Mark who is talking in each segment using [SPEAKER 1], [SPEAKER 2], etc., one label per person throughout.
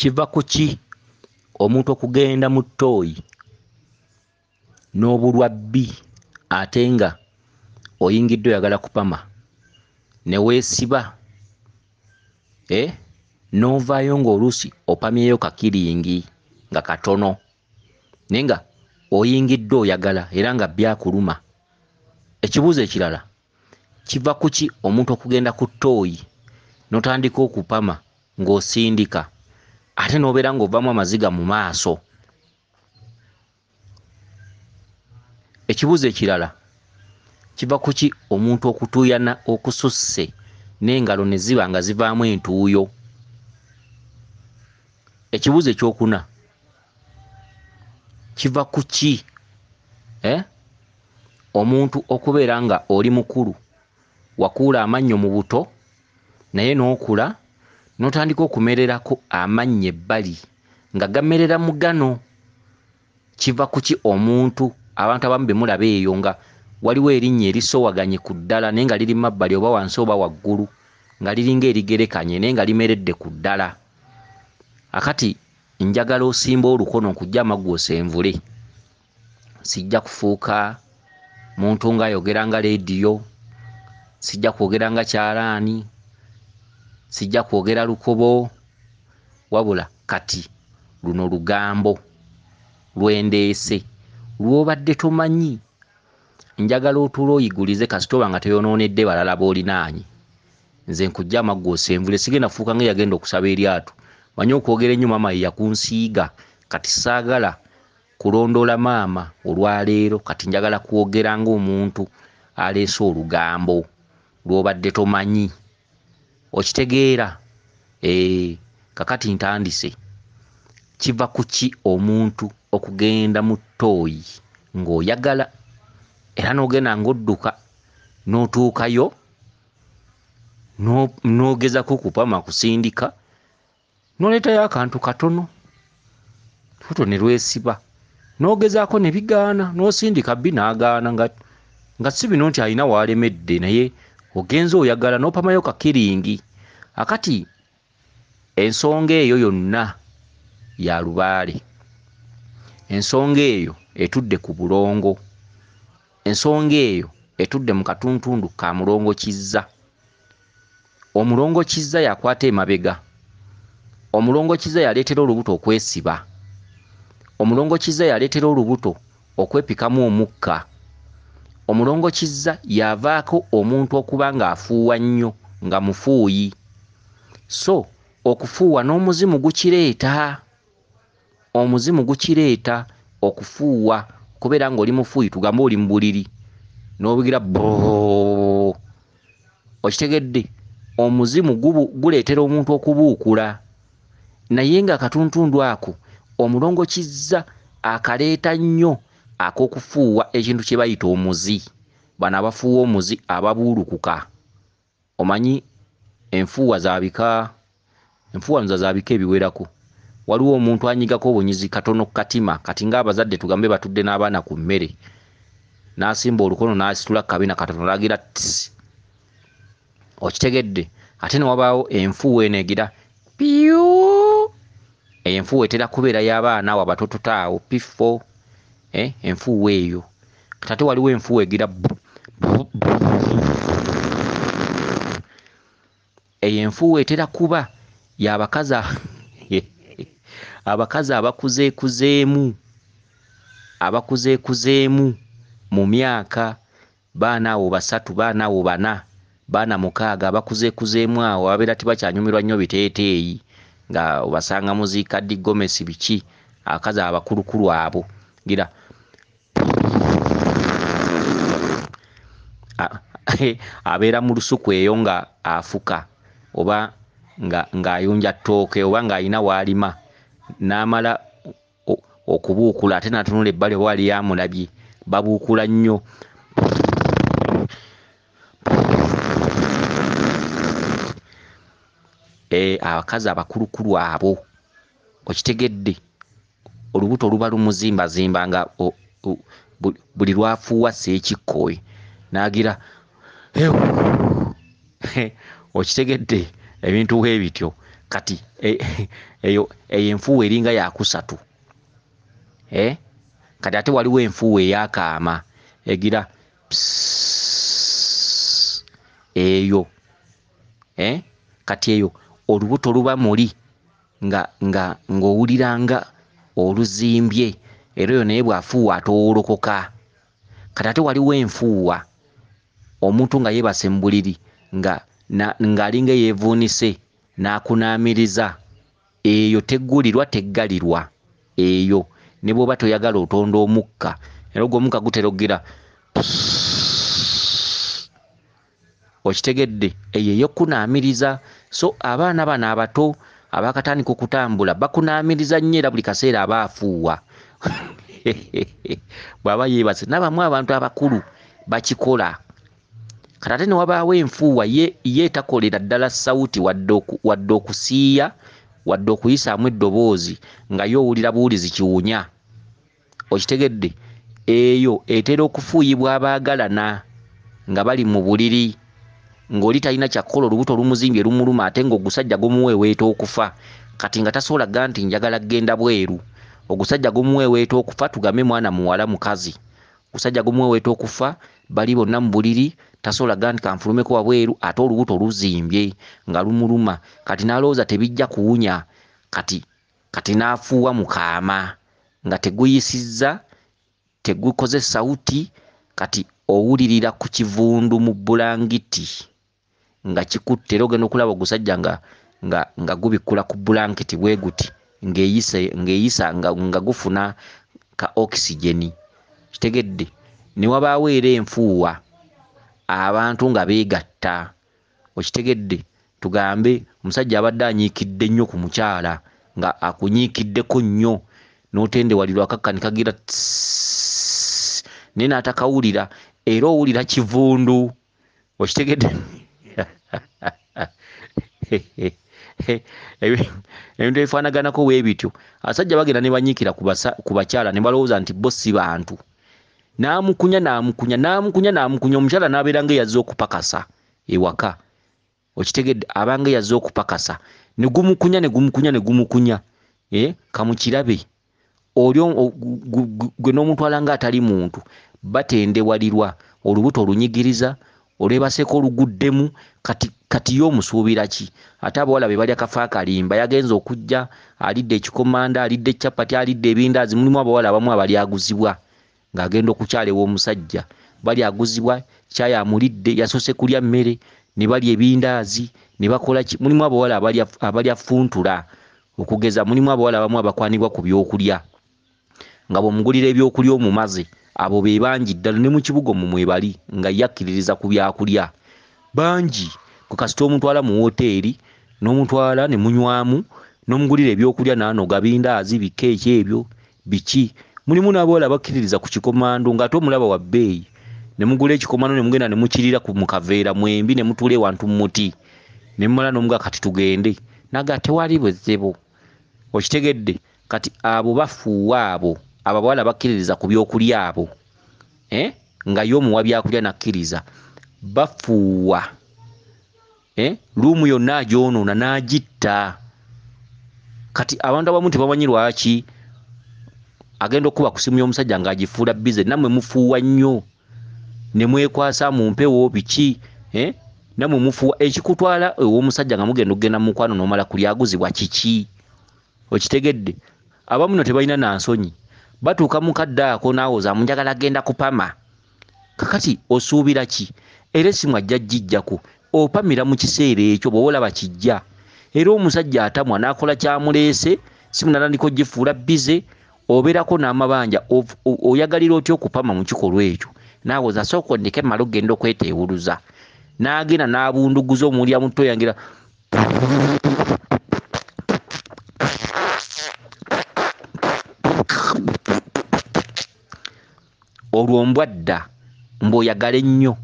[SPEAKER 1] Kiva ku ki omuntu okugenda mu ttooyi n'obulwa bbi ate nga oyingidde oyagala kupama ne weesiba n'ovaayo ng'oluusi opamyeyo kakiringi nga katono naye nga oyingidde oyagala era nga byakuluma. Ekibuuzo ekirala, kiva ku ki omuntu okugenda ku ttooyi n'otandika okupama ng'osindika ate n'obeera ng'ovaamu amaziga mu maaso? Ekibuuzo ekirala, kiva ku ki omuntu okutuuyana okususse n'engalo ne ziba nga zivaamu entuuyo? Ekibuuzo ekyokuna, kiva ku ki omuntu okubeera nga oli mukulu wakuula amannyo mu buto naye n'okula n'otandika okumererako amannyo ebbali nga gamerera mu gano? Kiva ku ki omuntu, abantu abamu be mulaba eyo nga waliwo erinnya erisowaganye ku ddala naye nga liri mabbali oba wansi oba waggulu nga liringa erigerekanye naye nga limeredde ku ddala? Akati njagala osimbe olukono nkujja amaggwa osenvule. Sijja kufuuka muntu ng'ayogera nga leediyo, sijja kwogera nga kyalaani, sijja kwogera lukobo, wabula kati luno lugambo lwendeese lw'obadde tomanyi. Njagala otuule oyigulize kasita oba nga teyonoonedde balala b'olinaanye. Nze nkujja amaggwa osenvule, sigenda kufuuka ng'eyagenda okusaba eryato. Manyi okwogera ennyo maama ye yakunsiiga, kati saagala kulondoola maama olwaleero, kati njagala kwogera ng'omuntu aleese olugambo lw'obadde tomanyi. Okitegeera? Kakati ntandise. Kiva ku ki omuntu okugenda mu ttooyi ng'oyagala era n'ogenda ng'odduka n'otuukayo n'ogezako kupama kusindika n'oleetayo akantu katono lubuto ne lwesiba n'ogezaako ne bigaana n'osindika bbi n'agaana nga si bino nti alina w'alemedde naye ogenze oyagala n'opamayo kakiringi. Akati ensonga eyo yonna ya lubaale, ensonga eyo etudde ku bulongo, ensonga eyo etudde mu katuntundu ka mulongo Kizza. Omulongo Kizza yakwata emabega, omulongo Kizza yaleetera olubuto okwesiba, omulongo Kizza yaleetera olubuto okwepikamu omukka, omulongo Kizza yavaako omuntu okuba ng'afuuwa nnyo nga mufuuyi. So okufuuwa n'omuzimu gukireeta, omuzimu gukireeta okufuuwa, okubeera ng'oli mufuuyi, tugambe oli mu buliri n'obugira bbo, okitegedde? Omuzimu guleetera omuntu okubuukula, naye ng'akatuntundu ako omulongo Kizza akaleeta nnyo ak'okufuuwa ekintu kye bayita omuzi. Bano abafuuwa omuzi ababuulukuka, omanyi enfuuwa za bika, enfuuwa nzo za bika ebiwerako. Waliwo omuntu anyigako obunyizi katono ku katima, kati ng'abazadde tugambe batudde n'abaana ku mmere, n'asimba olukono n'asitula kabina katono n'agira tsi, okitegedde? Ate ne wabaawo enfuuwa eno egira piyu. Enfuuwa etera kubeera y'abaana awo abatototo awo pifo, enfuuwa eyo. Kati ate waliwo enfuuwa egira bu bu bu. Eyo enfuuwa etera kuba y'abakazi abakazi abakuzeekuzeemu, abakuzeekuzeemu mu myaka, baana awo 3, baana awo 4, baana 6, abakuzeekuzeemu awo ababeera tebakyanyumirwa nnyo biteeteeyi nga obasanga mu zi kadi gomesi biki, abakazi abakulukulu abo gira abeera mu lusuku eyo nga afuka oba ng'ayunja ttooke oba ng'alina w'alima, n'amala okubuukula ate n'atunula ebbali oba waliyo amulabye, babuukula nnyo. Abakazi abakulukulu abo, okitegedde? Olubuto luba lumuzimbazimba nga buli lwafuuwa seekikkowe n'agira okitegedde? Ebintu bwe bityo. Kati eyo enfuuwa eringa yakusatu. Kati ate waliwo enfuuwa eyakaama egira eyo. Kati eyo olubuto luba muli nga ng'owuliranga oluzimbye, era oyo naye bw'afuuwa atowolokoka. Kati ate waliwo enfuuwa omuntu nga yeebase mu buliri ng'alinga yeevuunise n'akunaamiriza, eyo teggulirwa teggalirwa. Eyo ne bw'oba toyagala otonda omukka, era ogwo omukka gutera okugira okitegedde, eyo ey'okunaamiriza. So abaana bano abato abakatandika okutambula bakunaamiriza nnyo, era buli kaseera aba afuuwa bw'aba yeebase. N'abamu abantu abakulu bakikola. Kati ate ne wabaawo enfuuwa ye etakolera ddala sawuti wadde okusiiya wadde okuyisaamu eddoboozi, nga ye owulira buwulizi kiwunya, okitegedde. Eyo etera okufuuyibwa abaagalana nga bali mu buliri, ng'oli talina kyakukola, olubuto lumuzimbye lumuluma, ate ng'ogusajja gumuweeweeta okufa. Kati nga tasobola gamba nti njagala kugenda bweru, ogusajja gumuweeweeta okufa, tugambe mwana muwala mukazi, ogusajja gumuweeweeta okufa, bali bonna mu buliri, tasobola gamba nti kanfulumeko wabweru, ate olubuto luzimbye nga lumuluma. Kati n'alowooza tebijja kuwunya, kati n'afuuwa mu kaama nga teguyisizza, tegukoze sawuti. Kati owulirira ku kivundu mu bulangiti nga kikutte, era ogenda okulaba ogusajja nga gubikkula ku bulanketi bwe guti, ng'eyisa nga gufuna ka oxygen, kitegedde. Ne wabaawo era enfuuwa abantu nga beegatta, okitegedde. Tugambe omusajja abadde anyiikidde nnyo ku mukyala, nga akunyiikiddeko nnyo, n'otendewalirwa akakka ne kagira tss, naye n'atakawulira, era owulira kivundu, okitegedde. Ebintu ebifaanaganako bwe bityo. Abasajja bagenda ne banyiikira ku bakyala ne balowooza nti bo si bantu. N'amukunya n'amukunya n'amukunya n'amukunya, omukyala n'abeera ng'eyazze okupakasa ewaka, okitegedde, abanga eyazze okupakasa, ne gumukunya ne gumukunya ne gumukunya. Kamukirabe oli gwe n'omutwala ng'atali muntu. Batendewalirwa olubuto olunyigiriza, olwebaseeko oluguddemu. Kati ye omusuubira ki? Ate abawala be balya kafa akalimba, yagenze okujja alidde ekikomanda, alidde capati, alidde ebindaazi. Mulimu abawala abamu abalyaguzibwa ng'agenda okukyala ew'omusajja, balyaguzibwa kyayi amulidde, yasoose kulya mmere, ne balya ebindaazi, ne bakola ki. Mulimu abawala abalya funtula, okugeza mulimu abawala abamu abakwanibwa ku byokulya, nga bw'omugulira ebyokulya omumaze. Abo be bangi ddala, ne mu kibuga omwo mwe bali, nga ye akkiririza ku byakulya bangi. Gwe kasita omutwala mu wooteeri, n'omutwala ne munywamu, n'omugulira ebyokulya n'anoga bindaazi, bikeeki ebyo biki. Mulimu n'abawala abakkiririza ku kikomando, ng'ate omulaba wa bbeeyi, ne mugula ekikomando ne mugenda ne mukirira mu kaveera mwembi, ne mutuula ewantu mu muti, ne mumala n'omuga kati tugende, naga tewali buzibu, okitegedde. Kati abo bafuuwa, abo abawala bakkiririza ku byokulya abo, nga ye omuwa byakulya n'akkiriza, bafuuwa. Luumu yonna agyonoona n'agitta. Kati abantu abamu tebamanyi lwaki agenda okuba ku simu y'omusajja ng'agifuula bize. Nammwe mufuuwa nnyo ne mwekwasa mu mpewo biki, nammwe mufuuwa. Ekikutwala ew'omusajja nga mugenda okugenda mu mukwano n'omala kulyaguzibwa kiki? Okitegedde. Abamu nno tebalina na nsonyi, batuuka mu kadde ako n'awoza njagala genda kupama. Kakati osuubira ki? Era essimu ajja gijjako, opamira mu kiseera ekyo bw'oba olaba kijja. Era omusajja atamwa n'akola kyamuleese, simu n'atandika ogifuula bize, obeerako n'amabanja. Oyagalira otya okupama mu kikolwa ekyo? N'awoza sooka ondeke mmale okugenda okweteewuluza. N'agenda n'abunduguza omuwulira mu ttoyi agira olwo mbwa dda, mbw'oyagale nnyo.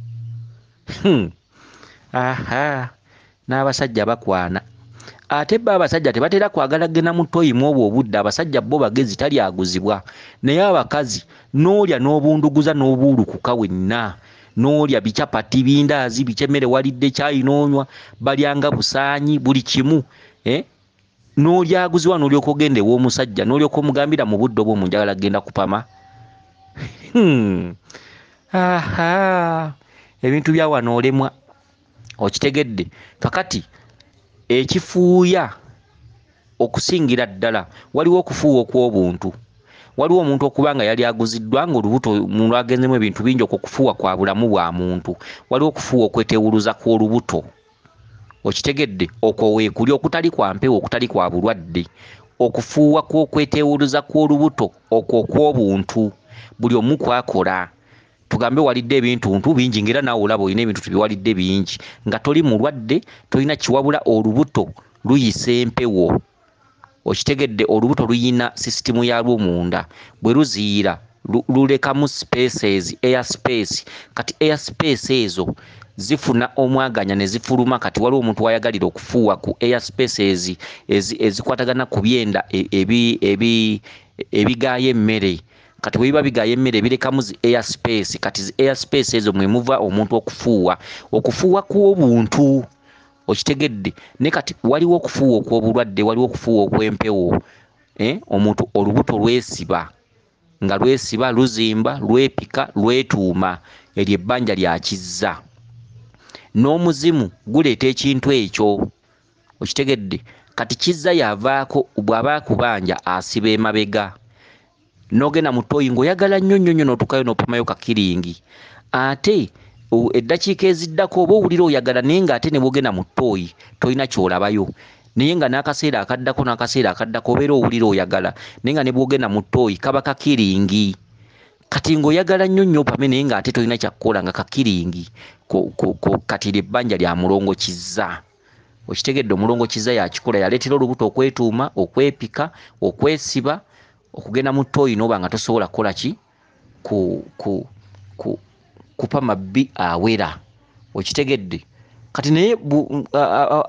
[SPEAKER 1] Aha, n'abasajja bakwana. Ate bo abasajja tebatera kwagala kugenda mu ttoyi mu obwo obudde. Abasajja bo bagezi, talyaguzibwa. Naye abakazi n'olya n'obunduguza n'obuulukuka wenna, n'olya bicapati, bindaazi, biki, emmere walidde, kyayi n'onywa, balyanga busaanyi, buli kimu. N'olyaguzibwa n'olyoka ogenda ew'omusajja n'olyoka omugambira mu budde obwo munjagala kugenda kupama. Aha, ebintu bya wano olemwa, okitegedde. Kakati ekifuuya okusingira ddala waliwo okufuuwa okw'obuntu. Waliwo omuntu okuba nga yali aguziddwa ng'olubuto lwagenzemu ebintu bingi, okwo okufuuwa kwa bulamu bwa muntu. Waliwo okufuuwa okwetewuluza kw'olubuto, okitegedde, okwo weekuli okutali kwa mpewo, okutali kwa bulwadde. Okufuuwa kw'okwetewuluza kw'olubuto okwo okw'obuntu buli omu kwakola. Tugambe walidde ebintuntu bingi, ng'era naawe olaba olina ebintu byewalidde bingi, nga toli mulwadde, tolina kiwabula, olubuto luyisa empewo, okitegedde. Olubuto luyina sisitimu yalwo munda, bwe luziira lulekamu spaces, air space. Kati air space ezo zifuna omwaganya ne zifuluma. Kati waliwo omuntu wayagalira okufuuwa ku air spaces ezikwatagana ku byenda ebigaaya emmere. Kati bwe biba bigaaya emmere birekamu zi air space. Kati zi air space ezo mwe muva omuntu okufuuwa, okufuuwa kw'obuntu, okitegedde. Ne kati waliwo okufuuwa okw'obulwadde, waliwo okufuuwa okw'empewo. Omuntu olubuto lwesiba, nga lwesiba, luzimba, lwepika, lwetuuma, eryo ebbanja lya kizza. N'omuzimu guleeta ekintu ekyo, okitegedde. Kati kizza yavaako bw'aba akubanja asiba emabega. N'ogenda mu ttooyi ng'oyagala nnyo nnyo nnyo, n'otuukayo n'opamayo kakiringi, ate eddakiika eziddako oba owulira oyagala, naye ng'ate ne bw'ogenda mu ttooyi tolina ky'olabayo, naye nga n'akaseera akaddako n'akaseera akaddako obeera owulira oyagala, naye nga ne bw'ogenda mu ttooyi kaba kakiringi. Kati ng'oyagala nnyo nnyo opame, naye ng'ate tolina kyakukola, nga kakiringi. Kati ebbanja lya mulongo Kizza, okitegedde. Omulongo Kizza yakikola, yaleetera olubuto okwetuuma, okwepika, okwesiba, okugenda mu ttooyi n'oba nga tosobola kukola ki, kupama bbi awera, okitegedde. Kati naye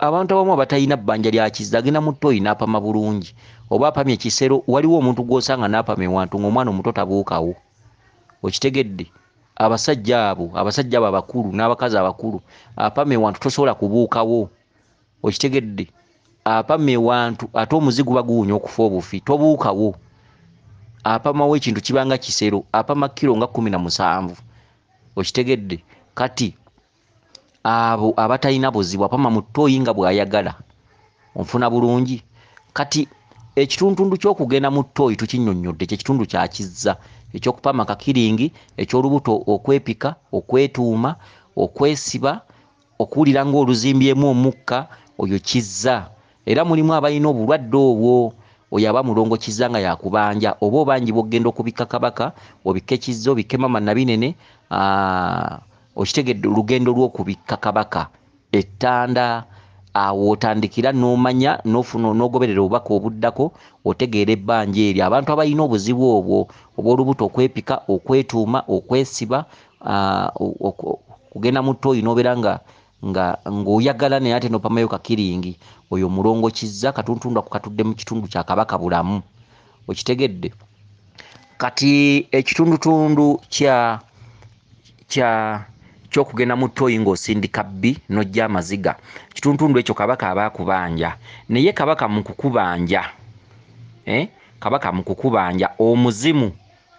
[SPEAKER 1] abantu abamu abatalina bbanja lya Kizza agenda mu ttooyi n'apama bulungi, oba apamye ekisero. Waliwo omuntu gw'osanga n'apama ewantu ng'omwana omuto tabuukawo, okitegedde. Abasajja abo, abasajja abo abakulu n'abakazi abakulu, apama ewantu tosobola kubuukawo, okitegedde. Apama ewantu ate omuzi guba guwunya okufa obufi, tobuukawo. Apamawo ekintu kibanga kisero, apama kiro nga 17, okitegedde. Kati abo abatalina buzibu apama mu ttooyi nga bw'ayagala, onfuna bulungi. Kati ekituntundu ky'okugenda mu ttooyi tukinnyonnyodde, kyekitundu kya Kizza eky'okupama kakiringi, eky'olubuto okwepika, okwetuuma, okwesiba, okuwulira ng'oluzimbyemu omukka, oyo Kizza. Era mulimu abalina obulwadde obwo, oyo aba mulongo Kizza nga yakubanja, oba obanjibwa okugenda okubikka kabaka, obikke Kizza, obikke mama Nabinene, okitegedde, olugendo lw'okubikka kabaka ettanda. Awo otandikira n'omanya n'ofuna n'ogoberera obubaka obuddako, otegeera ebbanja eryo. Abantu abalina obuzibu obwo obw'olubuto okwepika, okwetuuma, okwesiba, kugenda mu ttooyi n'obeera nga ng'oyagala naye ate n'opamayo kakiringi, oyo mulongo Kizza. Katuntundu ako katudde mu kitundu kya Kabaka Bulamu, okitegedde. Kati ekitundutundu kya kya ky'okugenda mu ttooyi ng'osindika bbi n'ojja amaziga, kitundutundu ekyo kabaka aba akubanja. Naye kabaka mu kukubanja, kabaka mu kukubanja omuzimu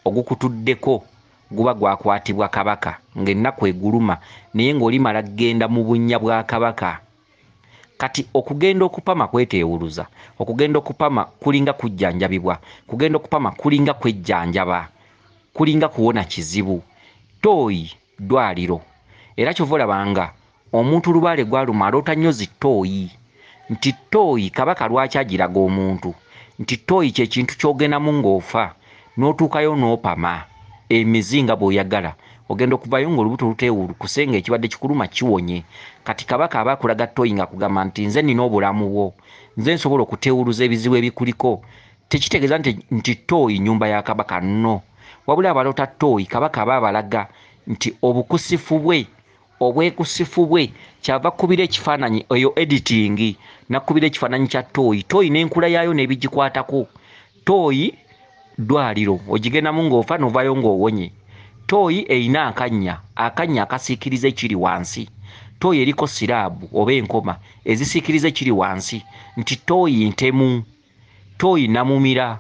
[SPEAKER 1] ogukutuddeko guba gwakwatibwa kabaka ng'ennaku eguluma, naye ng'olimala kugenda mu bunnya bwa kabaka. Kati okugenda okupama kweteewuluza, okugenda okupama kulinga kujjanjabibwa, kugenda okupama kulinga kwejjanjaba, kulinga kuwona kizibu. Ttooyi ddwaliro, era kyova olabanga omuntu lubaale gwaluma aloota nnyo zi ttooyi, nti ttooyi kabaka lwaki agiraga omuntu, nti ttooyi kye kintu ky'ogendamu ng'ofa n'otuukayo n'opama emizi nga bw'oyagala, ogenda okuvayo ng'olubuto luteewulukuse ng'ekibadde kikuluma kiwonye. Kati kabaka aba akulaga ttooyi ng'akugamba nti nze nnina obulamu bwo, nze nsobola okuteewuluza ebizibu ebikuliko. Tekitegeeza nti ttooyi nnyumba ya kabaka, nno. Wabula abaloota ttooyi kabaka aba abalaga nti obukusifu bwe, obwekusifu bwe, kyava kkubira ekifaananyi, eyo editing, nakkubira ekifaananyi kya ttooyi, ttooyi n'enkula yaayo n'ebigikwatako. Ttooyi ddwaliro, ogigendamu ng'ofa n'ovaayo ng'owonye. Ttooyi erina akannya, akannya akasiikiriza ekiri wansi. Ttooyi eriko siraabu oba enkoma ezisiikiriza ekiri wansi, nti ttooyi ntemu, ttooyi namumira,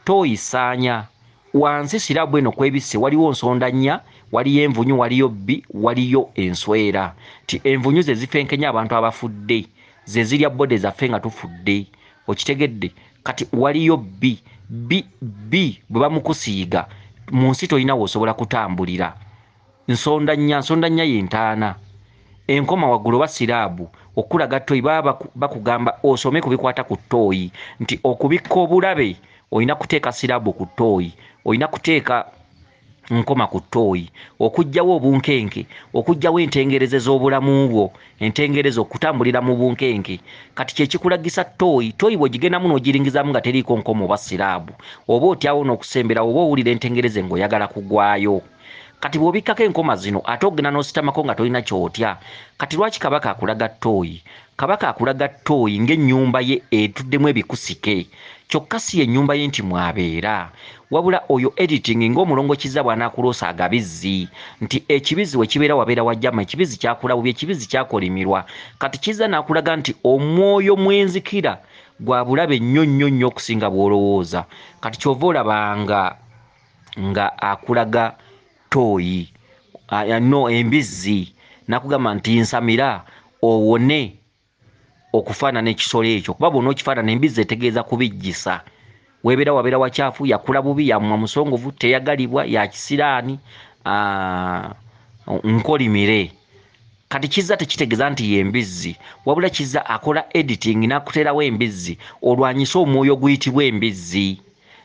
[SPEAKER 1] ttooyi ssaanya. Wansi siraabu eno kwebisse waliwo nsonda nnya, waliyo envunyu, waliyo bbi, waliyo enswera. Nti envunyu ze zifenkenya abantu abafudde, ze zirya bode zaffe nga tufudde. Okitegedde? Kati waliyo bbi, bbi, bbi bwe bamukusiiga mu nsi tolina w'osobola kutambulira. Nsonda nnya, nsonda nnya y'entaana. Enkoma waggulu oba siraabu okulaga ttooyi, baba bakugamba osome ku bikwata ku ttooyi, nti okubikka obulabe olina kuteeka siraabu ku ttooyi, olina kuteeka nkoma ku ttooyi, okuggyawo obunkenke, okuggyawo entengereze z'obulamu bwo, entengereze okutambulira mu bunkenke. Kati kye kikulagisa ttooyi. Ttooyi bw'ogigendamu n'ogiringizaamu nga teriiko nkoma oba siraabu, oba otyawo n'okusembera, oba owulira entengereze ng'oyagala kugwayo. Kati bw'obikkako enkoma zino ate ogenda n'ositamako nga tolina ky'otya. Kati lwaki Kabaka akulaga ttooyi? Kabaka akulaga ttooyi ng'ennyumba ye etuddemu ebikusike, kyokka si y'ennyumba ye nti mw'abeera, wabula oyo editing ng'omulongo Kizza bw'anaakuloosa agabizzi, nti ekibizzi we kibeera wabeera wajjama, ekibizzi kyakula bubi, ekibizzi kyakolimirwa. Kati Kizza n'akulaga nti omwoyo mwenzikira gwa bulabe nnyo nnyo nnyo okusinga bw'olowooza. Kati ky'ova olabanga nga akulaga ttooyi, no embizzi, n'akugamba nti nsamira owone okufaanana ekisolo ekyo, kuba bw'onookifaanana embizzi etegeeza kubijjisa. Weebeera wabeera wakyafu, yakula bubi, yamwa musongovu, teyagalibwa, ya kisiraani, nkolimire. Kati Kizza tekitegeeza nti ye mbizzi, wabula Kizza akola editing n'akuteerawo embizzi olwanyise omwoyo oguyitibwa embizzi,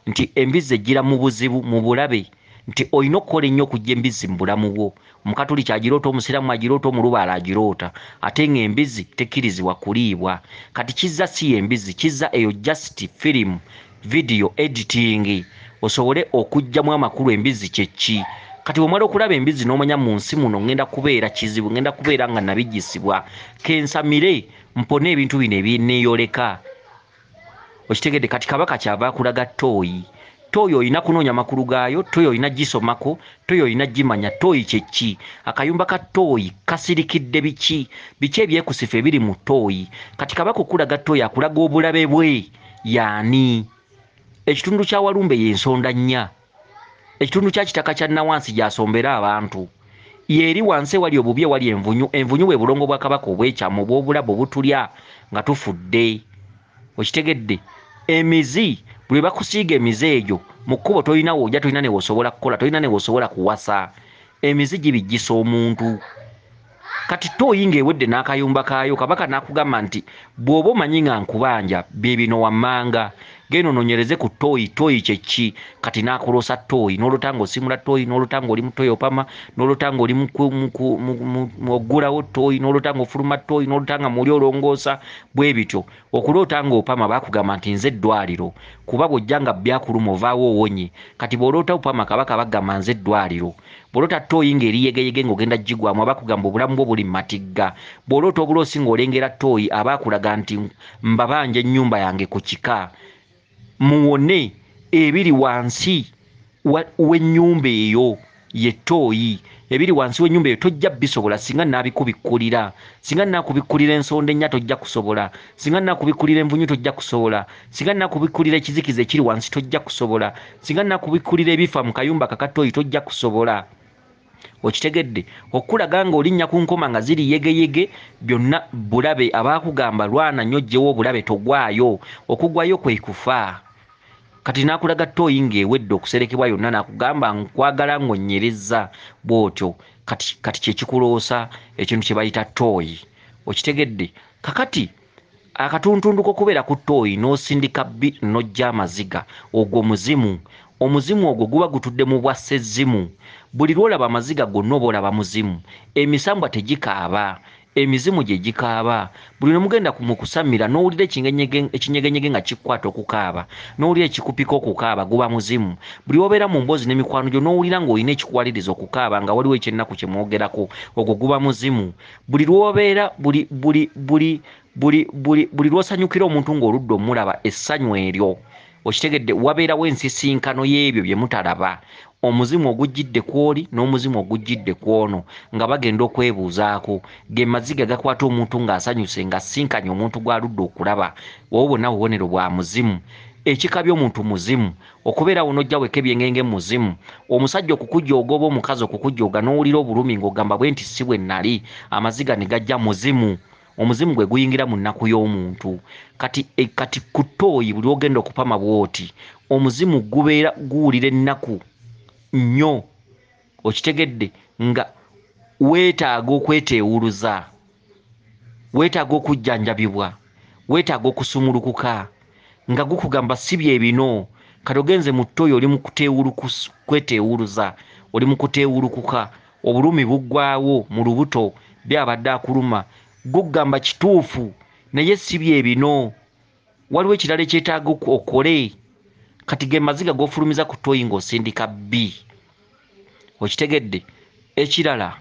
[SPEAKER 1] nti embizzi ejjira mu buzibu, mu bulabe, nti olina okukola ennyo okuggya embizzi mu bulamu bwo. Omukatuliki agiroota, omusiraamu agiroota, omulubaale agiroota, ate ng'embizzi tekkirizibwa kuliibwa. Kati Kizza si ye mbizzi, Kizza eyo just film, video editing, osobole okuggyamu amakulu embizzi kye ki. Kati bw'omala okulaba embizzi n'omanya mu nsi muno ngenda kubeera kizibu, ngenda kubeera nga nabijjisibwa, kensamire mpone ebintu bino ebinneeyoleka. Okitegedde? Kati Kabaka kyava akulaga ttooyi. Ttooyi olina kunoonya makulu gaayo, ttooyi olina gisomako, ttooyi olina gimanya, ttooyi kye ki? Akayumba ka ttooyi kasirikidde biki? Biki ebyekusifu ebiri mu ttooyi? Kati Kabaka okulaga ttooyi akulaga obulabe bwe y'ani? Ekitundu kya Walumbe y'ensonda nnya. Ekitundu kya Kitaka kya Nawansi gy'asombera abantu. Y'eri wansi ewali obubi ewali envunyu. Envunyu bwe bulongo bwa Kabaka obw'ekyama obw'obulabe obutulya nga tufudde. Okitegedde? Emizi, buli bakusiiga emizi egyo mu kkubo tolina w'ojja, tolina ne w'osobola kukola, tolina ne w'osobola kuwasa. Emizi gibijjisa omuntu. Kati ttooyi ng'ewedde n'akayumba kaayo, Kabaka n'akugamba nti bw'oba omanyi nga nkubanja bye bino wammanga, genda onoonyereze ku ttooyi, ttooyi kye ki? Kati n'akuloosa ttooyi, n'olota ng'osimula ttooyi, n'olota ng'oli mu ttooyi opama, n'olota ng'oli mu oggulawo ttooyi, n'olota ng'ofuluma ttooyi, n'olota nga muli olongoosa, bwe bityo. Okuloota ng'opama baakugamba nti nze eddwaliro, kuba bw'ojja nga byakuluma ovaawo owonye. Kati bw'oloota opama Kabaka bagamba nze eddwaliro. Bw'oloota ttooyi ng'eri yegeyege ng'ogenda gigwamu, abakugamba obulamu bwo buli mu matigga. Bw'oloota obuloosi ng'olengera ttooyi, aba akulaga nti mbabanja ennyumba yange ku kika. Muwone ebiri wansi w'ennyumba eyo ye ttooyi. Ebiri wansi w'ennyumba eyo tojja bisobola singa nnaabikubikkulira. Singa nnaakubikkulira ensonda ennya tojja kusobola. Singa nnaakubikkulira envunyu tojja kusobola. Singa nnaakubikkulira ekizikiza ekiri wansi tojja kusobola. Singa nnaakubikkulira ebifa mu kayumba kakattooyi tojja kusobola. Okitegedde? Okulaga ng'olinnya ku nkoma nga ziri yegeyege byonna bulabe. Abaakugamba lwana nnyo ggyewo obulabe togwayo. Okugwayo kwe kufa. Kati n'akulaga ttooyi ng'ewedde okuserekebwa yonna, n'akugamba nkwagala ng'onnyereza bw'otyo. Kati kye kikuloosa ekintu kye bayita ttooyi. Okitegedde? Kakati akatuntundu k'okubeera ku ttooyi n'osindika bbi n'ojja amaziga, ogwo muzimu. Omuzimu ogwo guba gutudde mu bwa ssezimu. Buli lw'olaba amaziga gonna oba olaba muzimu. Emisambwa tegikaaba, emizimu gye gikaaba. Buli lwe mugenda mu kusamira n'owulira ekinyegenyege nga kikukwata okukaaba, n'owulira ekikupika okukaaba, guba muzimu. Buli lw'obeera mu mboozi n'emikwano gyo n'owulira ng'olina ekikuwaliriza okukaaba nga waliwo ekyennaku kye mwogerako, ogwo guba muzimu. Buli lw'obeera, buli, buli, buli, buli, buli, buli lw'osanyukira omuntu ng'oludde omulaba essanyu eryo, Okitegedde? Wabeerawo ensisinkano y'ebyo bye mutalaba, omuzimu ogujjidde kw'oli n'omuzimu ogujjidde kw'ono nga bagenda okwebuuzaako. Ge maziga gakwata omuntu ng'asanyuse ng'asinkanye omuntu gw'aludde okulaba. Obwo bwonna bubonero bwa muzimu. Ekika by'omuntu muzimu, okubeerawo n'ojja weka ebyengenge muzimu, omusajja okukujooga oba omukazi okukujooga n'owulira obulumi ng'ogamba bwe nti si bwe nnali, amaziga ne gajja, muzimu. Omuzimu gwe guyingira mu nnaku y'omuntu. Kati ku ttooyi buli ogenda okupama bw'oti, omuzimu gubeera guwulira ennaku nnyo. Okitegedde? Nga weetaaga okweteewuluza, weetaaga okujjanjabibwa, weetaaga okusumulukuka, nga gukugamba si bye bino. Kati ogenze mu ttooyi oli mu kweteewuluza, oli mu kuteewulukuka, obulumi buggwawo mu lubuto, byabadde akuluma, gukugamba kituufu naye si bye bino, waliwo ekirala ekyetaaga okole. Kati ge maziga g'ofulumiza ku ttooyi ng'osindika bbi. Okitegedde? Ekirala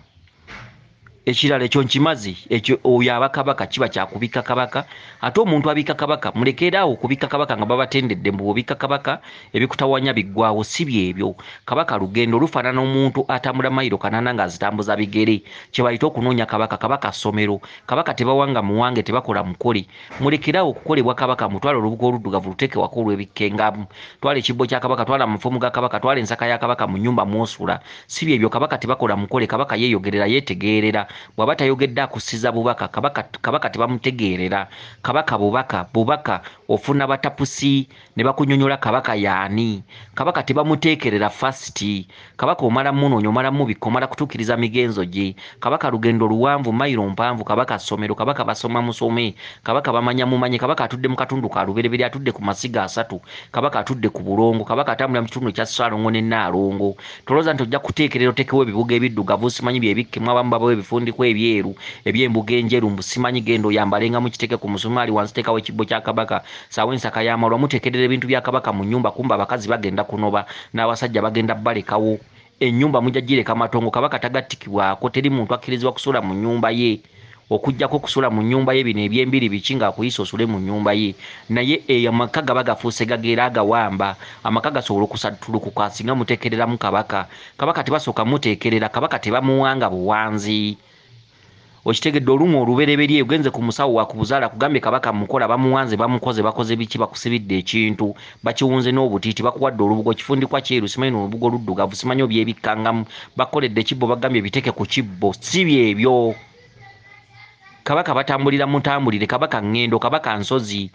[SPEAKER 1] ekyo nkimazi, ekyo oyo aba kabaka, kiba kyakubikka kabaka. Ate omuntu abikka kabaka, mulekeraawo okubikka kabaka nga babatendedde mbu bw'obikka kabaka ebikutawanya biggwawo. Si byebyo. Kabaka lugendo lufaanana omuntu atambula mayiro 8 ng'azitambuza bigere, kye bayita okunoonya kabaka. Kabaka ssomero, kabaka tebawanga muwange, tebakola mukole. Mulekeraawo okukolebwa kabaka, mutwale olubugo oluddugavu luteeke wako olw'ebikkengamu, twala ekibbo kya kabaka, twala amafumu ga kabaka, twala ensaka ya kabaka mu nnyumba mw'osula. Si byebyo. Kabaka tebakola mukole, kabaka yeeyogerera, yeetegeerera. Bw'aba tayogedde akussiza bubaka. Kabaka tebamutegeerera. Kabaka bubaka, bubaka ofuna batapusi ne bakunyonyola kabaka y'ani. Kabaka tebamuteekerera fasiti. Kabaka omala munoonya, omala mubikka, omala kutuukiriza migenzo gye. Kabaka lugendo luwanvu, mayiro mpanvu. Kabaka ssomero, kabaka basoma musome, kabaka bamanya mumanye. Kabaka atudde mu katundu ka lubereberye, atudde ku masiga 3. Kabaka atudde ku bulongo, kabaka atambulira mu kitundu ekya Ssaalongo ne Nnaalongo. Tolowooza nti ojja kuteekerera oteekewo ebibuga ebiddugavu, simanyi byebikkemu, abamu babawo ebifundikwa ebyeru eby'embuga enjeru, mbu simanyi genda oyambalenga mukiteeke ku musumaali wansi, teekawo ekibbo kya kabaka, saawa ensaka y'amalwa. Muteekerera ebintu bya kabaka mu nnyumba, kumba abakazi bagenda kunoba n'abasajja bagenda balekawo ennyumba, mujja gireka matongo. Kabaka tagattikibwako, teri muntu akkirizibwa kusula mu nnyumba ye okuggyako okusula mu nnyumba ye bino ebyembiri biki ng'akuyisa osule mu nnyumba ye. Naye eyo amaka gaba gafuuse gageera agawamba, amaka gasobola okusattulukuka singa muteekereramu kabaka. Kabaka tebasooka muteekerera, kabaka tebamuwanga buwanzi. Okitegedde? Olumu olubereberye ogenze ku musawo wakubuzaala kugambye kabaka mukola, bamuwanze, bamukoze, bakoze biki, bakusibidde ekintu, bakiwunze n'obutiiti, bakuwadde olubugo, kifundikwa kyeru, simanyi n'olubugo luddugavu, simanyi obyebikkangamu, bakoledde ekibbo, bagambye biteeke ku kibbo. Si byebyo. Kabaka batambulira mutambulire, kabaka ŋŋendo, kabaka nsozi,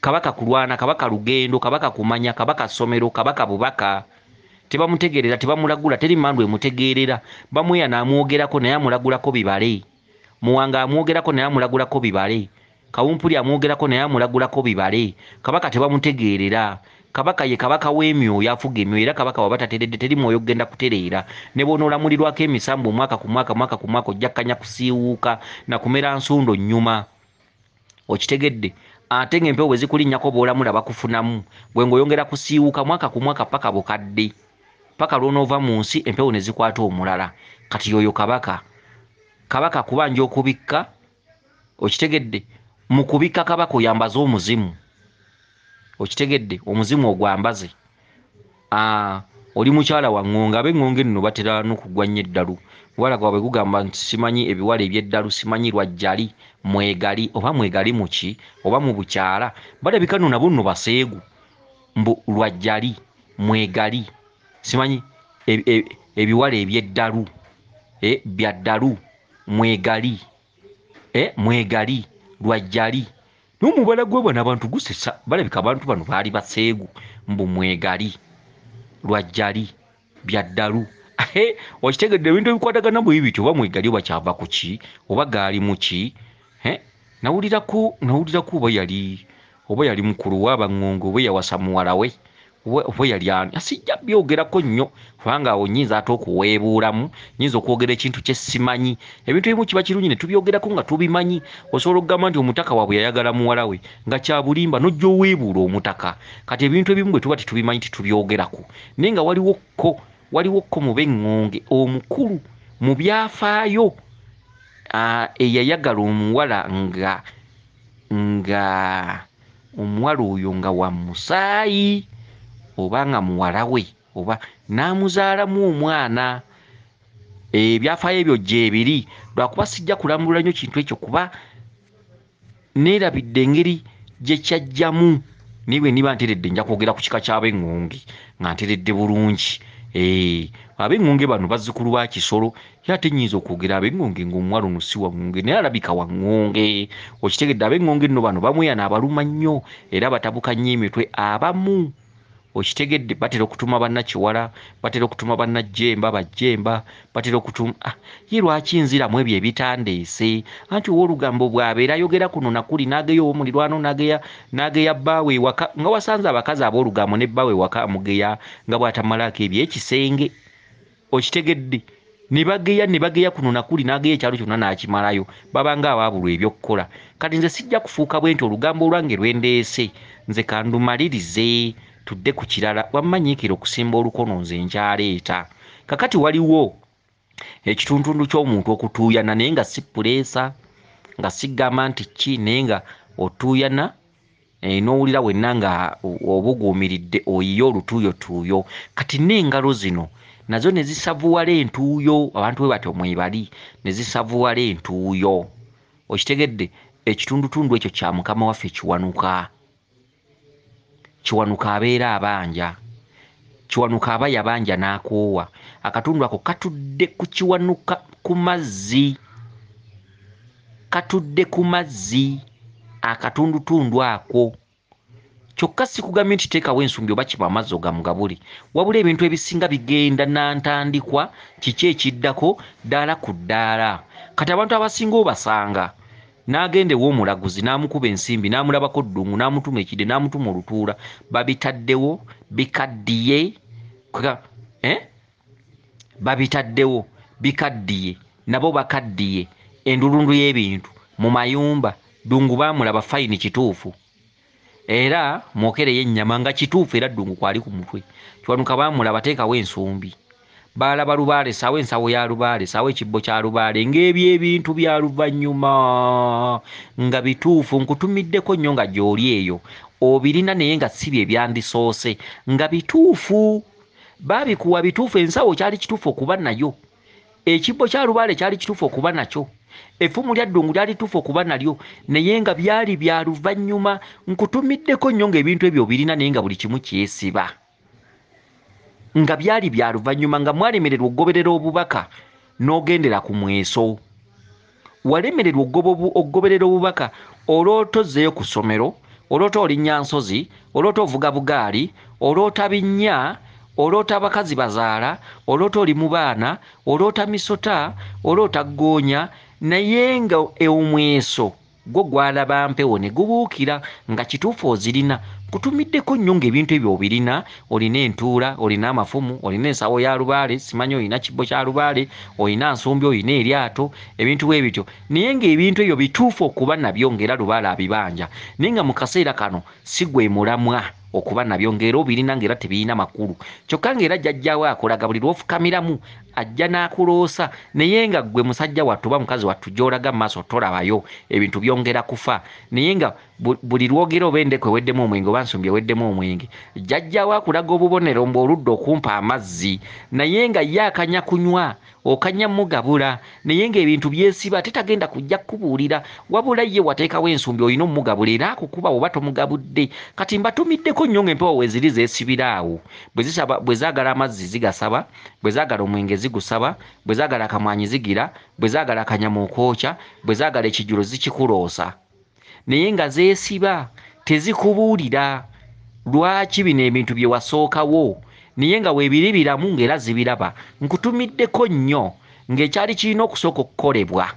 [SPEAKER 1] kabaka kulwana, kabaka lugendo, kabaka kumanya, kabaka ssomero, kabaka bubaka. Tebamutegeerera, tebamulagula, teri mmandu emutegeerera. Bamweya n'amwogerako naye amulagulako bibale. Muwanga amwogerako naye amulagulako bibale. Kawumpuli amwogerako naye amulagulako bibale. Kabaka tebamutegeerera. Kabaka ye kabaka w'emyoyo, afuga emyoyo. Era kabaka bw'aba tateredde teri mwoyo gugenda kutereera. Ne bw'onoolamulirwako emisambu omwaka ku mwaka, mwaka ku mwaka, ojja kkanya kusiiwuuka na kumera nsundo nnyuma. Okitegedde? Ate ng'empewo bwe zikulinnyako bw'olamula bakufunamu, gwe ng'oyongera kusiiwuuka mwaka ku mwaka paka bukadde, paka lw'onoova mu nsi empewo ne zikwata omulala. Kati y'oyo kabaka. Kabaka kubanja okubikka. Okitegedde? Mu kubikka kabaka oyambaze omuzimu. Okitegedde? Omuzimu ogwambaze. Oli mukyala wa ŋŋonge, ab'eŋŋonge nno batera n'okugwa nnyo eddalu. Muwala gwabwe gugamba nti simanyi ebiwala eby'eddalu, simanyi lwajjali, mwegali, oba mwegali mu ki, oba mu bukyala. Balabika nno nabo nno baseegu. Mbu lwajjali, mwegali, simanyi ebiwala eby'eddalu, bya ddalu, mwegali, mwegali, lwajjali. N'omubala gwe bano abantu gusesa, balabika abantu bano baali baseegu, mbu mwegali, lwajjali, bya ddalu. Okitegedde? Ebintu ebikwatagana bwe bityo, oba mwegali oba kyava ku ki, oba gaali mu ki. Nawulirako oba yali mukulu w'abaŋŋonge, oba yawasa muwala we, oba yali ani. Sijja byogerako nnyo kubanga awo nnyinza ate okuweebuulamu, nnyinza okwogera ekintu kye simanyi. Ebintu ebimu kiba kirungi ne tubyogerako nga tubimanyi. Osobola okugamba nti omutaka waabwe yayagala muwala we nga kya bulimba, n'ojja oweebuula omutaka. Kati ebintu ebimu bwe tuba tetubimanyi titubyogerako. Naye nga waliwo ko mu b'eŋŋonge omukulu mu byafaayo, eyayagala omuwala nga Omuwala oyo nga wa musaayi oba nga muwala we oba n'amuzaalamu omwana. Ebyafaayo ebyo gyebiri, lwakuba sijja kulambulula nnyo kintu ekyo kuba neerabidde engeri gye kyajjamu, naye bwe ndiba nteredde nja kwogera ku kika ky'Abeŋŋonge nga nteredde bulungi. Abeŋŋonge bano bazzukulu ba Kisolo, ye ate nnyinza okwogera Abeŋŋonge ng'omuwala ono si wa ŋŋonge naye alabika wa ŋŋonge. Okitegedde? Abeŋŋonge nno bano bamweyana abaluma nnyo era batabuka nnyo emitwe abamu. Okitegedde? Batera okutuma bannakiwala, batera okutuma bannajjemba, bajjemba, batera okutuma ah, ye lwaki nziramu ebyo ebitandeese? Anti ow'olugambo bw'abeera ayogera kuno na kuli n'ageya ow'omulirwano n'ageya n'ageya bbaawe ewaka, nga wasanze abakazi ab'olugambo ne bbaawe ewaka amugeya nga bw'atamalaako eby'ekisenge. Okitegedde? Ne bageya ne bageya kuno na kuli n'ageya ekyalo kyonna n'akimalayo. Baba nga abaabulwa eby'okukola. Kati nze sijja kufuuka bwe nti olugambo olwange lwe ndeese nze kandumalirize tudde ku kirala. Wamma nyiikira okusimba olukono nze nkyaleeta. Kakati waliwo ekituntundu ky'omuntu okutuuyana naye nga si puleesa, nga sigamba nti ki naye nga otuuyana n'owulira wenna nga obuguumiridde oyiye olutuuyotuuyo. Kati n'engalo zino nazo ne zisavuwala entuuyo, abantu bwe batyo mwebali, ne zisavuwala entuuyo. Okitegedde? Ekitundutundu ekyo kya Mukama waffe Kiwanuka. Kiwanuka abeera abanja. Kiwanuka aba yabanja n'akoowa. Akatundu ako katudde ku Kiwanuka ku mazzi. Katudde ku mazzi akatundutundu ako. Kyokka sikugambye nti teekawo ensumbi oba kima amazzi ogamugabule, wabula ebintu ebisinga bigenda na ntandikwa, kiki ekiddako, ddaala ku ddaala. Kati abantu abasinga obasanga n'agenda ew'omulaguzi n'amukuba ensimbi n'amulabako ddungu n'amutuma ekide n'amutuma olutuula, babitaddewo bikaddiye, eh? Babitaddewo bikaddiye, nabo bakaddiye, endulundu y'ebintu mu mayumba, ddungu baamulaba fayini kituufu. Era mwokereyo ennyama nga kituufu era ddungu kwali ku mutwe. Kiwanuka baamulaba teekawo ensumbi. Baalaba lubaale saawo ensawo ya lubaale saawo ekibbo kya lubaale ng'ebyo ebintu bya luvannyuma nga bituufu. Nkutumiddeko nnyo nga gy'oli eyo obirina naye nga si bye byandisoose nga bituufu. Baabikuwa bituufu ensawo kyali kituufu okuba nayo. Ekibbo kya lubaale kyali kituufu okuba nakyo. Effumu lya ddungu lyali ttuufu okuba nalyo, naye nga byali bya luvannyuma. Nkutumiddeko nnyo ng'ebintu ebyo obirina naye nga buli kimu kyesiba. Nga byali bya luvannyuma, nga mwalemererwa okugoberera obubaka n'ogendera ku mweso. Walemererwa okugoberera obubaka, oloota ozzeeyo ku ssomero, oloota olinnya nsozi, oloota ovuga bugaali, oloota binnya, oloota abakazi bazaala, oloota oli mu baana, oloota misota, oloota ggoonya, naye nga omweso gwo gwalaba mpewo ne gubuukira nga kituufu ozirina. Nkutumiddeko nnyo ng'ebintu ebyo obirina, olina entuula, olina amafumu, olina ensawo ya lubaale, simanyi olina kibbo kya lubaale, olina nsumbi, olina eryato, ebintu bwe bityo. Naye ng'ebintu ebyo bituufu okuba nabyo ng'era lubaale abibanja, naye nga mu kaseera kano si gwe mulamwa okuba nabyo ng'era obirina ng'era tebirina makulu. Kyokka ng'era jjajjaawo akulaga buli lw'ofukamiramu ajja n'akuloosa naye nga ggwe musajja wattu oba mukazi wattu gy'olaga mu maaso tolabayo, ebintu byongera kufa. Naye nga buli lw'ogera oba endeku eweddemu omwenge oba nsumbi eweddemu omwenge, jjajjaawo akulaga obubonero mbu oludda okumpa amazzi naye nga ye akanya kunywa, okanya mugabula naye ng'ebintu byesiba ate tagenda kujja kukubuulira, wabula ye wateekawo ensumbi olina omugabula era akukuba oba tomugabudde. Kati mbatumiddeko nnyo ng'empewo weeziri zeesibira awo, bwe zaagala amazzi zigasaba, bwe zaagala omwenge zigusaba, bwe zaagala akamwanyi zigira, bwe zaagala akanyama okwokya, bwe zaagala ekijjulo zikikuloosa. Naye nga zeesiba tezikubuulira lwaki bino ebintu bye wasookawo, naye nga weebiri biramu ng'era zibiraba. Nkutumiddeko nnyo ng'ekyali kirina okusooka okukolebwa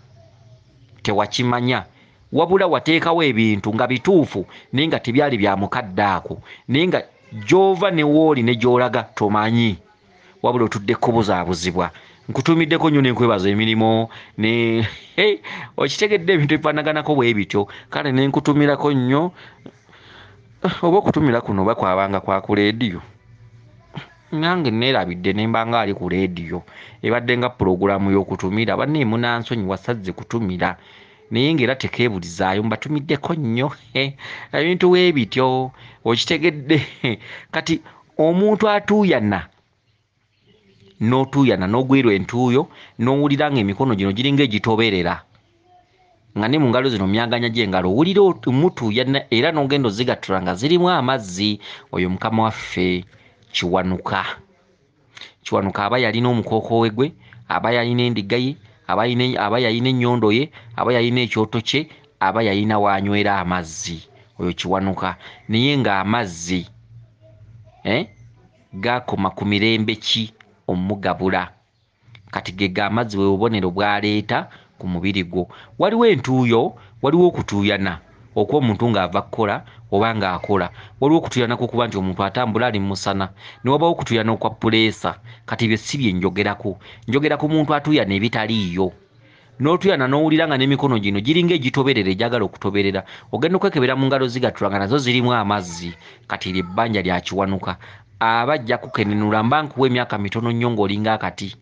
[SPEAKER 1] tewakimanya, wabula wateekawo ebintu nga bituufu naye nga tebyali bya mukadde ako, naye nga gy'ova ne w'oli ne gy'olaga tomanyi, wabula otudde kubuzaabuzibwa. Nkutumiddeko nnyo ne nkwebaza emirimu ne hey, okitegedde ebintu ebifaanaganako bwe bityo. Kale ne nkutumirako nnyo, oba okutumira kuno oba kwabanga kwa ku leediyo, nange neerabidde ne mba nga ali ku leediyo, ebadde nga pulogulaamu y'okutumira. Bannaye munansonyiwa sazze kutumira, Naye ng'era tekeebulizaayo, mbatumiddeko nnyo ebintu weebityo, okitegedde. Kati omuntu atuuyana n'otuuyana n'ogwirwa entuuyo n'owulira ng'emikono gino giringa egitoberera, nga ne mu ngalo zino myaganya gy'engalo owulira mutuuyana era n'ogenda ozigattula nga zirimu amazzi. Oyo mukama waffe Kiwanuka. Kiwanuka aba yalina omukookoowe gwe, aba yalina endiga ye, aba yalina ennyondo ye, aba yalina ekyoto kye, aba yalina w'anywera amazzi. Oyo Kiwanuka. Naye ng'amazzi gakoma ku mirembe ki omugabula. Kati ge amazzi bwe bubonero bw'aleeta ku mubiri gwo. Waliwo entuuyo, waliwo okutuuyana okw'omuntu ng'ava kukola oba ng'akola. Waliwo okutuuyana kw'okuba nti omuntu atambula ali mu musana, ne wabawo okutuuyana okwa puleesa. Kati ebyo si bye njogerako. Njogera ku muntu atuuyana ebitaliiyo. N'otuuyana n'owulira nga n'emikono gino giringa egitoberera, egyagala okutoberera. Ogenda okwekebera mu ngalo zigattula nga nazo zirimu amazzi. Kati eryo ebbanja lya Kiwanuka. Aba ajja kukenenula, mba nkuwa emyaka mitono nnyo ng'olinga akati,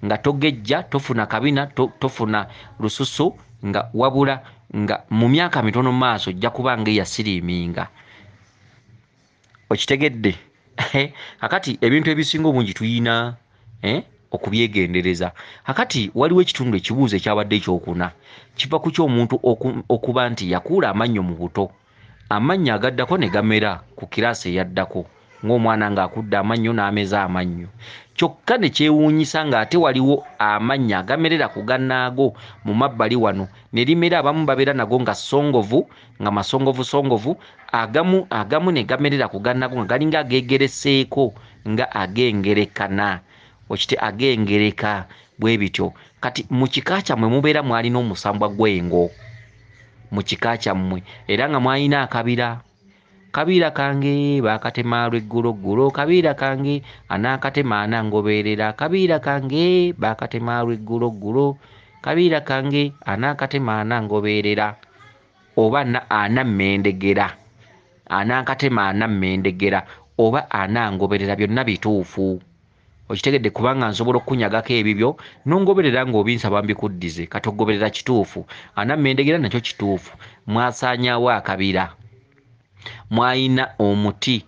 [SPEAKER 1] nga togejja, tofuna kabina, tofuna lususu, nga wabula nga mu myaka mitono mu maaso ojja kuba nga eyasiriiminga. Okitegedde? Kakati ebintu ebisinga obungi tuyina okubyegendereza. Kakati waliwo ekitundu ekibuuzo ekyabadde ekyokuna, kiva ku ky'omuntu okuba nti yakuula amannyo mu buto, amannyo agaddako ne gamera ku kiraasi eyaddako, ng'omwana ng'akudde amannyo n'ameza amannyo. Kyokka ne kyewuunyisa ng'ate waliwo amannyo agamerera ku gannaago mu mabbali wano ne limera. Abamu babeera nago nga songovu, nga masongovusongovu, agamu ne gamerera ku gannaago nga galinga ageegereseeko, nga agengerekana, okite agengereka bwe bityo. Kati mu kika kyammwe mubeera mwalina omusambwa gw'engo mu kika kyammwe, era nga mwalina akabira. Kabiira kange baakatema lw'egguloggulo, kabiira kange anaakatema anangoberera, kabiira kange baakatema lw'egguloggulo, kabiira kange anaakatema anangoberera, oba anammendegera, anaakatema anammendegera oba anangoberera, byonna bituufu. Okitegedde? Kubanga nsobola okukunyagako ebibyo n'ongoberera ng'obinsaba mbikuddize. Kati ogoberera kituufu, anammendegera nakyo kituufu. Mwasaanyaawo akabira, mwayina omuti,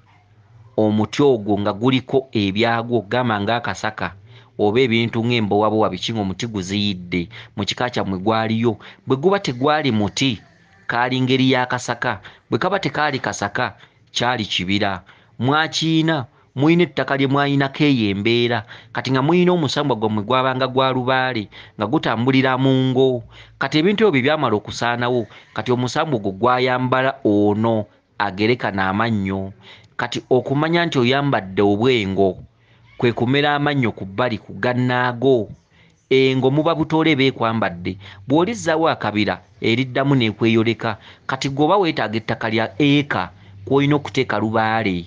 [SPEAKER 1] omuti ogwo nga guliko ebyagwo, gamba ng'akasaka oba ebintu ng'embowabowa biki, ng'omuti guziyidde. Mu kika kyammwe gwaliyo. Bwe guba tegwali muti, kaali ngeri y'akasaka. Bwe kaba tekaali kasaka, kyali kibira. Mwakiina, muyina ettaka lye mwayinako eyo embeera. Kati nga muyina omusambwa gwammwe gwabanga gwa lubaale, nga gutambulira mu ngo. Kati ebintu ebyo bye byamala okusaanawo, kati omusambwa ogwo gwayambala ono agerekana amannyo. Kati okumanya nti oyambadde obwengo kwe kumera amannyo ku bbali ku gannaago. Engo muba butoole beekwambadde. Bw'olizzaawo akabira eriddamu n'ekweyoleka. Kati gwe oba weetaaga ettaka lya eka kw'olina okuteeka lubaale.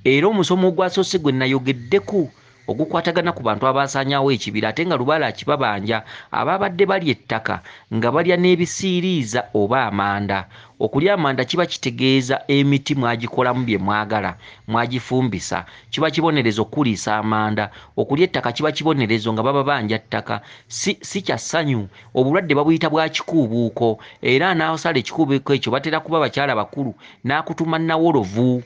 [SPEAKER 1] Era omusomo ogwasoose gwe nayogeddeko ogukwatagana ku bantu abaasaanyaawo ekibira, ate nga lubaale akibabanja, ababadde balya ettaka nga balya n'ebisiiriiza oba amanda. Okulya amanda kiba kitegeeza emiti mwagikolamu bye mwagala, mwagifumbisa. Kiba kibonerezo okuliisa amanda. Okulya ettaka kiba kibonerezo nga baba banja ttaka. Si kya ssanyu. Obulwadde babuyita bwa kikuubuuko, era anaasala ekikuubuuko ekyo batera kuba bakyala bakulu, n'akutuma nawolovu.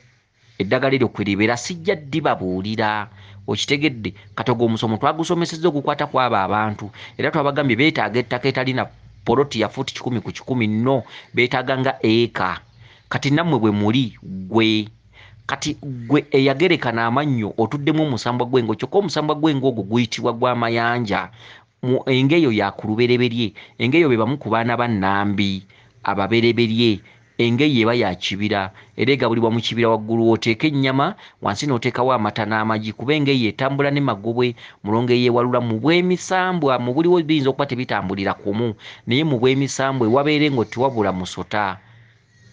[SPEAKER 1] Eddagala eryo kwe libeera, sijja ddibabuulira. Okitegedde? Kati ogwo omusomo twagusomesezza ogukwata ku abo abantu, era twabagambye beetaaga ettaka etalina poloti ya fuuti 100 ku 100, nno beetaaga nga eka. Kati nammwe bwe muli gwe, kati gwe eyagerekana amannyo otuddemu omusambwa gw'engo. Kyokka omusambwa gw'engo ogwo guyitibwa gw'amayanja. Engo eyo ya ku lubereberye. Engo eyo be bamu ku baana ba Nnambi ababereberye. Engo eyo eba ya kibira, era egabulibwa mu kibira. Waggulu w'oteeka ennyama, wansi n'oteekawo amata n'amagi, kuba engo eyo etambula ne magobwe. Mulongo eyeewalula mu bw'emisambwa, mu buliwo biyinza okuba tebitambulira kumu, naye mu bw'emisambwa ewabeera engo tewabula musota,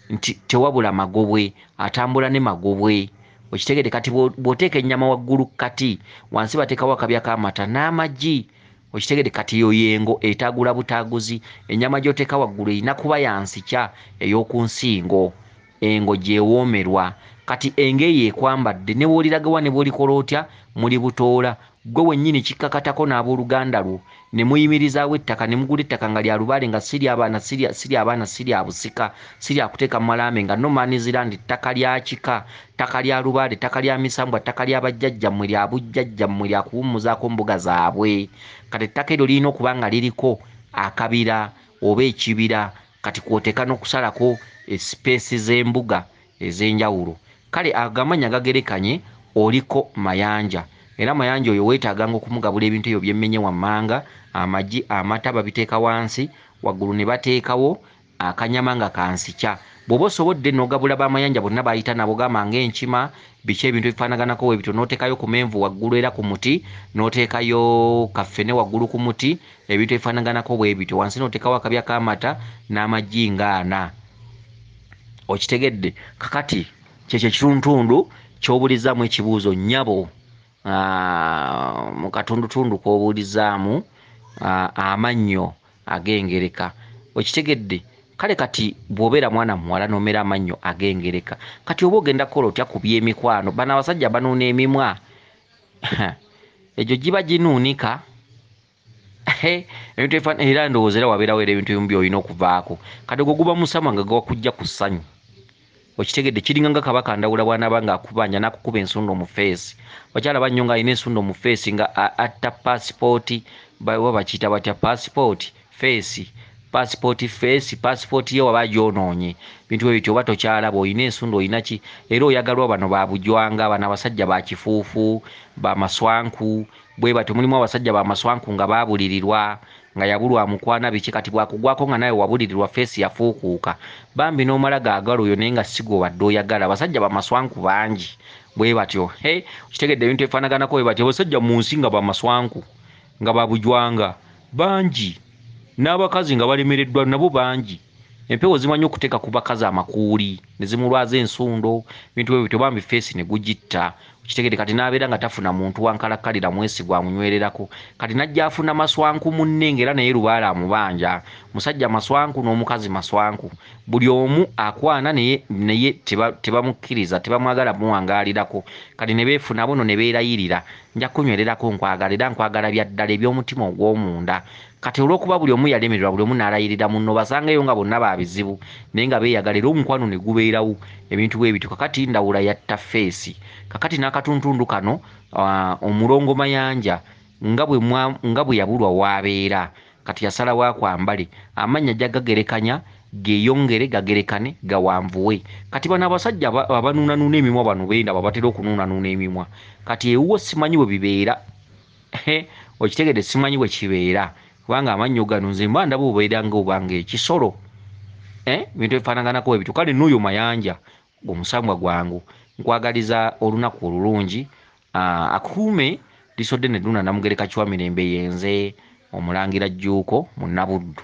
[SPEAKER 1] nti tewabula magobwe, atambula ne magobwe. Okitegedde? Kati bw'oteeka ennyama waggulu kati, wansi bateekawo akabya k'amata n'amagi. Okitegedde? Kati eyo y'engo etaagula butaaguzi. Ennyama gy'oteeka waggulu erina kuba ya nsikya ey'oku nsingo, engo gy'ewoomerwa. Kati engo eyo ekwambadde, ne bw'oliragawa ne bw'olikola otya, muli butoola. Ggwe wennyini kikkakatako n'abooluganda lwo ne muyimirizaawo ettaka ne mugula ettaka nga lya lubaale nga si lya baana si lya baana si lya busika si lya kuteeka mu malaame nga no man's land ttaka lya kika ttaka lya lubaale ttaka lya misambwa ttaka lya bajjajjammwe lya bujjajjammwe lya kuwummuzaako mbuga zaabwe. Kati ettaka eryo lirina okuba nga liriko akabira oba ekibira kati kw'oteeka n'okusalako esipeesi z'embuga ez'enjawulo. Kale ago amannya gagerekanye oliko Mayanja. Era Mayanja oyo weetaaganga okumugabula ebintu ebyo bye mmenye wammanga, amagi, amata babiteeka wansi, waggulu ne bateekawo akanyama nga kansikya. Bw'oba osobodde n'ogabula ba Mayanja bonna b'ayita nabo gamba ng'enkima, biki ebintu ebifaanaganako bwe bityo n'oteekayo ku menvu waggulu era ku muti, n'oteekayo kaffene waggulu ku muti, ebintu ebifaanaganako bwe bityo. Wansi n'oteekawo akabya k'amata n'amagi ng'ana. Okitegedde? Kakati kyekyo ekitundutundu ky'obuulizaamu ekibuuzo nnyabo. Mu katundutundu k'obuulizaamu amannyo ag'engereka. Okitegedde? Kale kati bw'obeera mwana muwala n'omera amannyo ag'engereka, kati oba ogenda kukola otya ku by'emikwano? Bano abasajja banuuna emimwa egyo giba ginuunika. Ebintu ebifaanana era ndowooza era wabeerawo era ebintu ebimu by'olina okuvaako. Kati ogwo guba musamwa nga gwakujja ku ssanyu. Okitegedde? Kiringa nga Kabaka Ndawula bw'anaaba ng'akubanja n'akukuba ensundo mu feesi. Bakyala bannyo ng'alina ensundo mu feesi nga atta paasipooti, oba bakiyita batya paasipooti, feesi, paasipooti feesi, paasipooti ye waba agyonoonye. Bintu bwe bityo oba tokyalaba olina ensundo olina ki, era oyagalwa bano ba bujwanga, bano abasajja ba kifuufu, ba maswanku, bwe batyo mulimu abasajja ba maswanku nga baabulirirwa, nga yabulwa amukwana biki, kati bw'akugwako nga naawe wabulirirwa feesi yafuukuuka. Bambi n'omala gaagala oyo naye nga si gw'obadde oyagala. Abasajja ba maswanku bangi bwe batyo. Okitegedde ebintu ebifaanaganako bwe batyo. Abasajja mu nsi nga ba maswanku, nga ba bujwanga bangi, n'abakazi nga balemereddwa nabo bangi. Empewo zimanyi okuteeka ku bakazi amakuuli ne zimulwaza ensundo, ebintu bwe bityo bambi feesi ne gugitta. Okitegedde? Kati n'abeera nga tafuna muntu wankalakkalira mwesigwa amunywererako. Kati n'ajja afuna maswanku munne ng'era naye lubaale amubanja. Musajja maswanku n'omukazi maswanku. Buli omu akwana naye tebamukkiriza, tebamwagala muwangaalirako. Kati ne beefuna bono ne beerayirira, nja kunywererako nkwagala era nkwagala bya ddala eby'omutima ogw'omunda. Kati olw'okuba buli omu yalemererwa, buli omu n'alayirira munno, basangeyo nga bonna ba bizibu naye nga beeyagala era omukwano ne gubeerawo, ebintu bwe bityo. Kakati Ndawula yatta feesi. Kakati n'akatuntundu kano omulongo Mayanja nga bwe yabulwa w'abeera, kati yasalawo akwambale. Amannya ajja gagerekanya, geeyongere gagerekane, gawanvuwe. Kati bano abasajja abanuunanuuna emimwa bano bendaba batera okunuunanuuna emimwa. Kati ewuwo simanyi bwe bibeera. Okitegedde? Simanyi bwe kibeera. Kubanga amannyo gano nze mba ndaba obeera nga obanga ekisolo. Ebintu ebifaanaganako bwe bityo. Kale n'oyo Mayanja omusambwa gwangu nkwagaliza olunaku olulungi. Akuume lisodde ne Ddunda Namugereka Kiwamirembe yenze omulangira Jjuuko Munnabuddu.